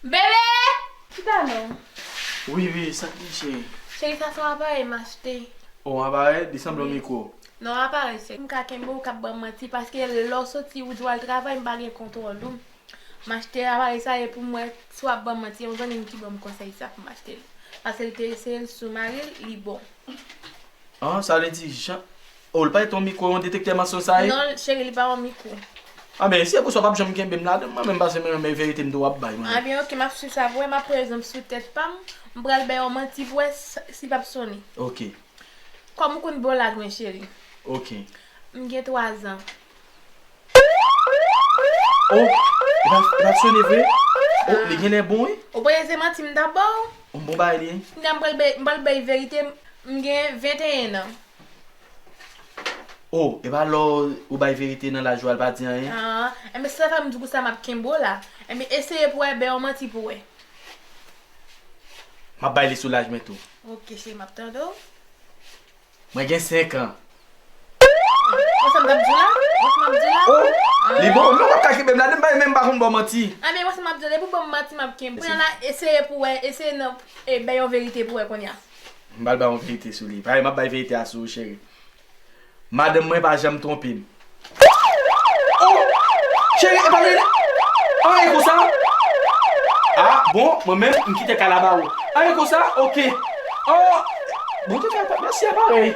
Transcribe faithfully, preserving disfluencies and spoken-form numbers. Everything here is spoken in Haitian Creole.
Bebe! Chita non. Wi, wi, sa k gen, cheri? Cheri, sa se yon aparèy m achte. O, yon aparèy? Li sanble yon mikwo. Non, yon aparèy, cheri. M ka kenbe w k ap ban m manti, paske lè w soti ou di w al travay, m pa gen kontwòl ou. M achte aparèy sa e pou m wè si w ap ban m manti. Yon zanmi m ki ban m konsèy sa pou m achte l. Paske l te eseye l sou mari l, li bon. An, sa vle di jan. O, l pa t yon mikwo, yon detektè mansonj sa ye? Non, cheri, li pa yon mikwo. Anben, si se pou sa, w p ap janm kenbe m ladan, mwen menm, paske mwen menm, e verite m tou w ap bay, mwen. Anben, oke, m ap swiv sa pou wè, m ap pran egzanp sou tèt pa m, m pral bay yon manti pou wè s-, si l p ap sonnen. Oke. Kòm ou konn bon laj mwen, cheri. Oke. M gen twa zan. O, li pa, li pa t sonnen vre? O, li genlè bon, wi. Ou panse se manti m t ap ba w? Yon bon bagay li ye. Kounya m pral bay, m pral bay verite, m gen venteyen an. O, e pa lè w bay verite nan laj ou a, l pa di anyen? Ah, enben, se sa fè m di w konsa m ap kenbe w la. Enben, eseye pou wè, bay yon manti pou wè. M ap bay li sou laj mwen tou. Oke, cheri, m ap tande w. Mwen gen senk an. Wè sa m t ap di w la? Wè sa m ap di w la? O, li bon, men w p ap ka kenbe m ladan, m pa, men m pa konn ba w manti. Anben, wè sa m ap di w la, depi w ban m manti, m ap kenbe. Kounya la, eseye pou wè, eseye nan, e, bay yon verite pou wè kounya. M pral bay yon verite sou li. Paske m ap bay verite a sou ou, cheri. Madanm mwen pa janm twonpe m. O! Cheri, e pa gen anyen konsa? A, bon, mwen menm, m kite kay la ba ou. Anyen konsa? Oke. O! Bon, tout sa, mèsi, a parèy.